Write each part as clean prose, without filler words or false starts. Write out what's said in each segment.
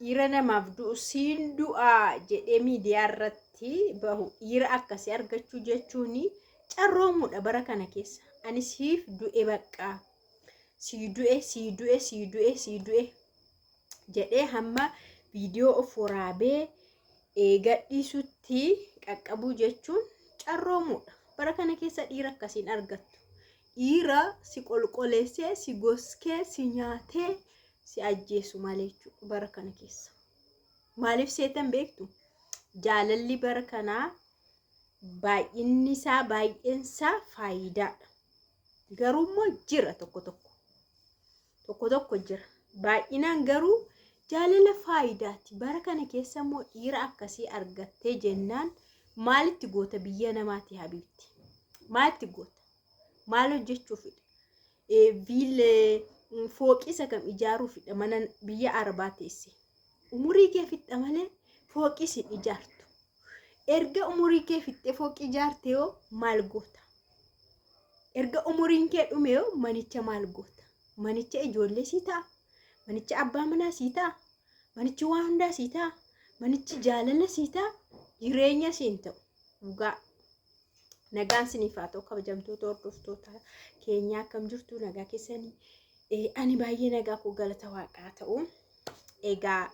Dhiira namaaf du'u siin du'aa jedhee miidiyaa irratti bahu dhiira akkasii argachuu jechuun carroomuudha bara kana keessa. Ani siif du'e baqqaa. Sii du'e, sii du'e, sii du'e, sii du'e jedhee hamma viidiyoo of waraabee gadhiisutti qaqqabuu jechuun carroomuudha. Bara kana keessa dhiira akkasiin argattu. Dhiira si qolqoleessee, si goskee, si nyaatee, si ajjeesu malee jechuudha bara kana keessa. Maaliif seetan beektu? Jaalalli bara kanaa baay'inni isaa baay'een isaa faayidaadha. Garuu immoo jira tokko tokko. Tokko tokko jira. Baay'inaan garuu jaalala faayidaati. Bara kana keessa immoo dhiira akkasii argattee jennaan maalitti goota biyya namaati habiibti? Maalitti goota? Maal hojjechuufidha? Viilee fooqii isa kam ijaaruufidha mana biyya arabaa teesse. Umurii kee fixxa malee fooqii sin ijaartu. Erga umurii kee fixxee fooqii ijaarte yoo maal goota? Erga umuriin kee dhume yoo manicha maal goota? Manicha ijoollee sii ta'a? Manicha abbaa manaa sii ta'a? Manichi waan hundaa sii ta'a? Manichi jaalala sii ta'a? Jireenya siin ta'u. Dhugaa. Nagaan siniif haa ta'u kabajamtoota hordoftoota keenyaa, akkam jirtu? Nagaa keessanii? Ani baay'ee nagaa koo, galata waaqaa ta'u. Egaa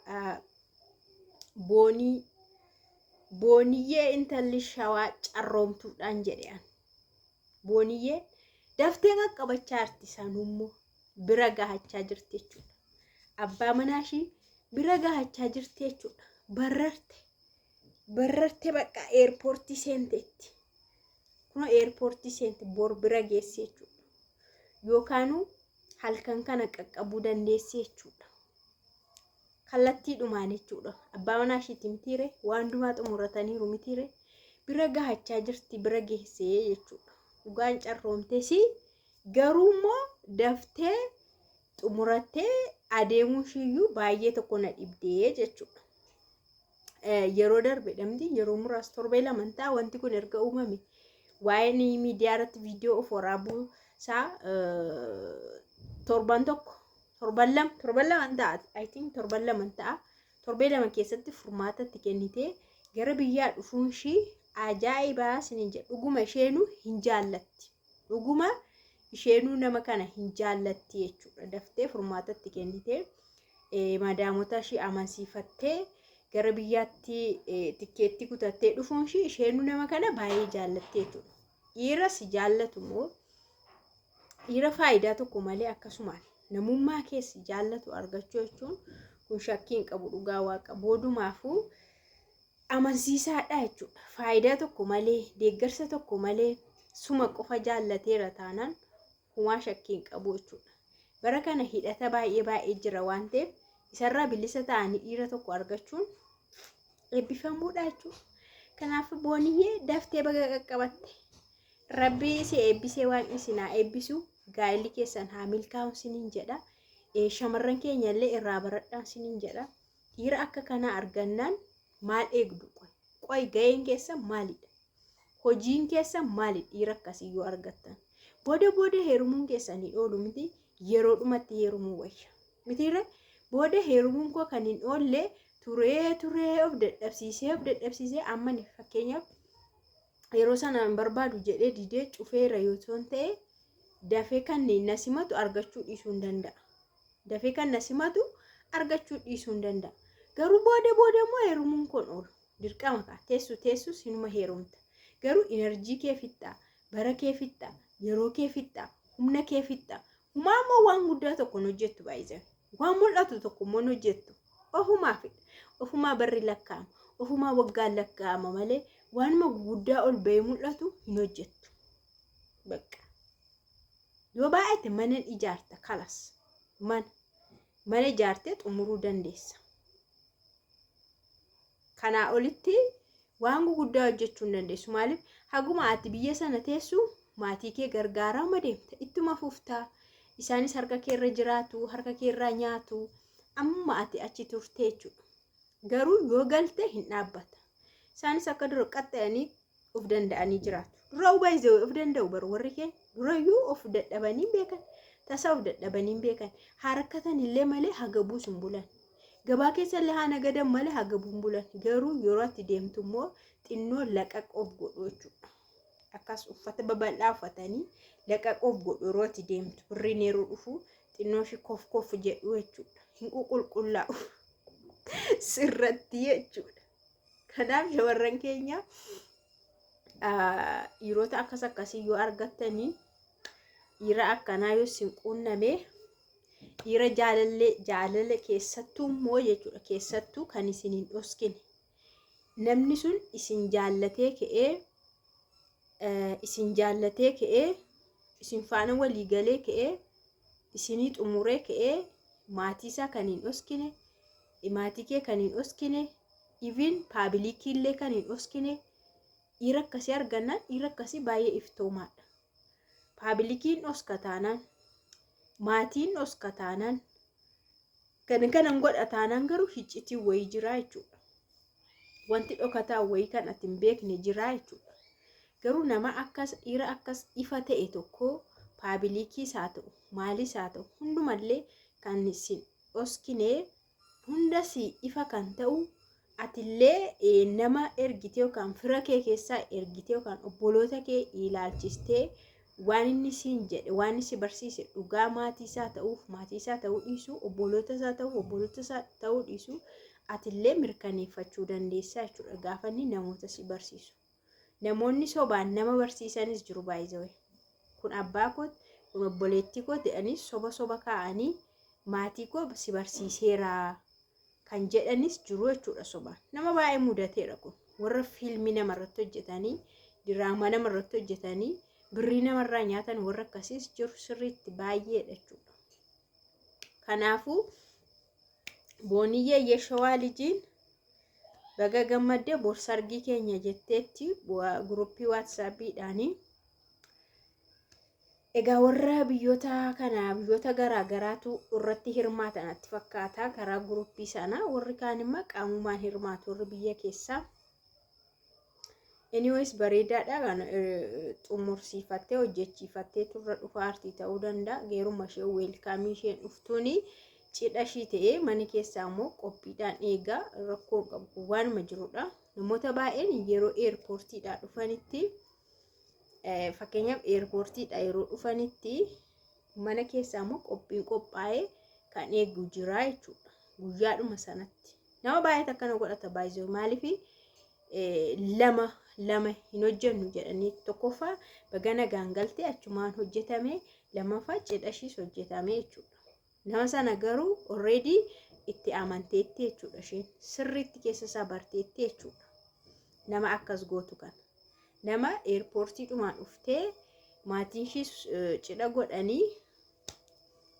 Boonii, Booniyyee intalli Shawaa carroomtuudhaan jedhe an. Booniyyee daftee qaqqabachaa jirti, sanummoo bira gahachaa jirti jechuudha. Abbaa manaa ishii bira gahachaa jirti jechuudha. Barrarte. Barrarte bakka eerpoortii seenteetti. Kunoo eerpoortii seente, bor bira geessi jechuudha. Yookaanuu halkan kana qaqqabuu dandeessi jechuudha. Kallattiidhumaan jechuudha. Abbaa manaa ishiitti mitiire, waan hundumaa xumurataniiru mitiire, bira gahachaa jirti, bira geessee jechuudha. Dhugaan carroomteesi, garuu immoo daftee xumurattee adeemuu ishiiyyuu baay'ee tokko na dhibdee jechuudha. Yeroo darbe dhamti yeroo muraasa, torbee 2 ta'a wanti kun erga uumame, waa'een miidiyaa irratti viidiyoo of waraabuu isaa torban tokko, torban 2, torban 2 ta'a, I think torban 2 ta'a. Torbee 2 keessatti furmaata itti kennitee gara biyyaa dhufuun ishii ajaa'ibaa isiniin jedha. Dhuguma isheenuu hin jaallatti. Dhuguma isheenuu nama kana hin jaallatti jechuudha. Daftee furmaata itti kennitee, madaamota ishii amansiifattee, gara biyyaatti tikkeettii kutattee dhufuun ishii isheenuu nama kana baay'ee jaallatti jechuudha. Dhiira si jaallatu immoo, dhiira faayidaa tokko malee akkasumaan namummaa keessa jaallatu argachuu jechuun kun shakkii hin qabu, dhugaa waaqa boodumaafuu amansiisaadha jechuudha. Faayidaa tokko malee, deeggarsa tokko malee suma qofa jaallateera taanaan humaa shakkii hin qabu jechuudha. Bara kana hidhata baay'ee baay'ee jira waan ta'eef isarraa bilisa ta'anii dhiira tokko argachuun eebbifamuudha jechuudha. Kanaaf Booniyyee daftee baga qaqqabatte. Rabbii si eebbisee, waaqni si naa eebbisu, gaa'elli keessan haa milkaa'u siniin jedha. Shamarran keenya illee irraa baradhaa siniin jedha. Dhiira akka kanaa argannaan maal eegdu? Qoy qoy, ga'een keessan maalidha? Hojiin keessan maali dhiira akkasii yoo argattan? Booda booda heerumuun keessan hin oolu miti, yeroo dhumatti heerumuu wayya. Mitiirre booda heerumuun koo kan hin oolle, turee turee of dadhabsiisee of dadhabsiisee amma fakkeenyaaf yeroo sana hin barbaadu jedhee didee cufeera yoo ta'e, dafee kan na simatu argachuu dhiisuu hin danda'a. Dafee kan na simatu argachuu dhiisuu hin danda'a. Garuu booda booda immoo heerumuun kun oolu. Dirqama kaa teessu teessus hinuma heerumta. Garuu energy kee fixxa, bara kee fixxa, yeroo kee fixxa, humna kee fixxa. Humaa immoo waan guddaa tokko hin hojjettu baay'ee. Waan mul'atu tokko immoo hin hojjettu. Ofumaa fixxa. Ofumaa barri lakkaa'ama. Ofumaa waggaan lakkaa'ama malee waanuma guguddaa ol ba'ee mul'atu hin hojjettu. Bakka. Yoo baay'ate mana ijaarta kalas. Mana ijaartee xumuruu dandeessa. Kanaa olitti waan guguddaa hojjechuu hin dandeessu. Maaliif? Haguma ati biyya sana teessu maatii kee gargaaraa deemta. Ittuma fuftaa. Isaanis harka kee irra jiraatu, harka kee irraa nyaatu. Amma ati achi turte jechuudha. Garuu yoo galte hin dhaabbata. Isaanis akka dura qaxxayanii of danda'anii jiraatu. Dura baay'ee of danda'u baru warri keenya, durayyuu of dadhabanii beekan. Tasa of dadhabanii beekan. Harkatan illee malee haga buusu hin bulan. Gabaa keessa illee haa nagadan malee hagabuun bulan. Garuu yeroo ati deemtu immoo xinnoo laqaq of godhu jechuudha. Akkas uffata babal'aa uffatanii laqaq of godhu yeroo ati deemtu. Birriin yeroo dhufu xinnoo ishee kof kof jedhu jechuudha. Hin qulqullaa'u sirratti jechuudha. Kanaaf shamarran keenya, dhiirota akkas akkasii yoo argattanii, dhiira akkanaa yoo isin quunname, dhiira jaalallee jaalala keessattuu immoo jechuudha, keessattuu kan isin hin dhoskine, namni sun isin jaallatee ka'ee, isin jaallatee ka'ee, isin faana walii galee ka'ee, isinii xumuree ka'ee, maatii isaa kan hin dhoskine, maatii kee kan hin dhoskine, even public illee kan hin dhoskine, dhiira akkasii argannaan, dhiira akkasii baay'ee iftoomaadha. Publiciin dhoska taanaan, maatiin dhoska taanaan, kan kanan godha taanaan garuu hiccitiin wayii jira jechuudha. Wanti dhokataa wayii kan ati hin beekne jira jechuudha. Garuu nama akkas, dhiira akkas ifa ta'e tokko, publiciis haa ta'u, maalis haa ta'u, hundumallee kan isin dhoskine, hundas ifa kan ta'u, atillee nama ergitee yookaan fira kee keessaa ergitee yookaan obboloota kee ilaalchistee, waan inni siin jedhe, waan inni si barsiise dhugaa maatii isaa ta'uuf, maatii isaa ta'uu dhiisuu, obboloota isaa ta'uuf, obboloota isaa ta'uu dhiisuu atillee mirkaneeffachuu dandeessaa jechuudha gaafa inni namoota si barsiisu. Namoonni sobaan nama barsiisanis jiru baay'ee. Kun abbaa kooti, kun obboleettii koo jedhanii soba soba kaa'anii maatii koo si barsiiseera kan jedhanis jiru jechuudha sobaan. Nama baay'ee mudateera kun. Warra fiilmii namarratti hojjetanii, diraamaa namarratti hojjetanii, birrii namarraa nyaatan, warra akkasiis jiru sirriitti baay'eedha jechuudha. Kanaafuu Booniyyee Yeshawaa lijiin baga gammaddee, borsargii keenya jetteetti guruppii WhatsAppiidhaanii. Egaa warra biyyoota kana, biyyoota garaa garaatu irratti hirmaatan natti fakkaata karaa guruppii sana. Warri kaan immoo qaamumaan hirmaatu, warri biyya keessaa. Anyways, bareedaadha, kan xumursiifattee hojjechiifattee turre dhufa aartii ta'uu danda'a. Geeruma ishee welcome isheen dhuftuuni cidha ishii ta'ee, mana keessaa immoo qophiidhaan eegaa, rakkoo hin qabu, waanuma jirudha. Namoota baay'een yeroo airportiidhaa dhufanitti, fakkeenyaaf airportiidha yeroo dhufanitti, mana keessaa immoo qophiin qophaa'ee kan eegu jira jechuudha. Guyyaadhuma sanatti. Nama baay'eetu akkana godhata baay'ee. Maaliif lama lama hin hojjennu jedhanii? Tokkoffaa baga nagaan galtee achumaan hojjetame, lammaffaa cidha ishiis hojjetame jechuudha. Nama sana garuu already itti amanteetti jechuudha, isheen sirriitti keessa isaa barteetti jechuudha. Nama akkas gootu kana. Nama airportiidhumaan dhuftee maatiin ishiis cidha godhanii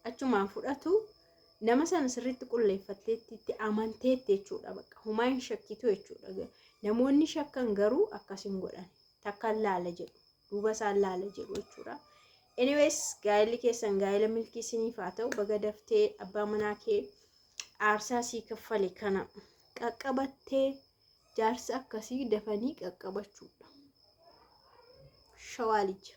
achumaan fudhatu, nama sana sirriitti qulleeffatteetti, itti amanteetti jechuudha, bakka humaa hin shakkitu jechuudha. Namoonni shakkan garuu akkas hin godhan. Takka laala jedhu. Duuba isaan laala jedhu jechuudha. Anyways, gaa'elli keessan gaa'ela milkii isiniif haa ta'u. Baga daftee abbaa manaa kee aarsaa sii kaffale kana qaqqabattee. Jaarsa akkasii dafanii qaqqabachuudha. Shawaa lija.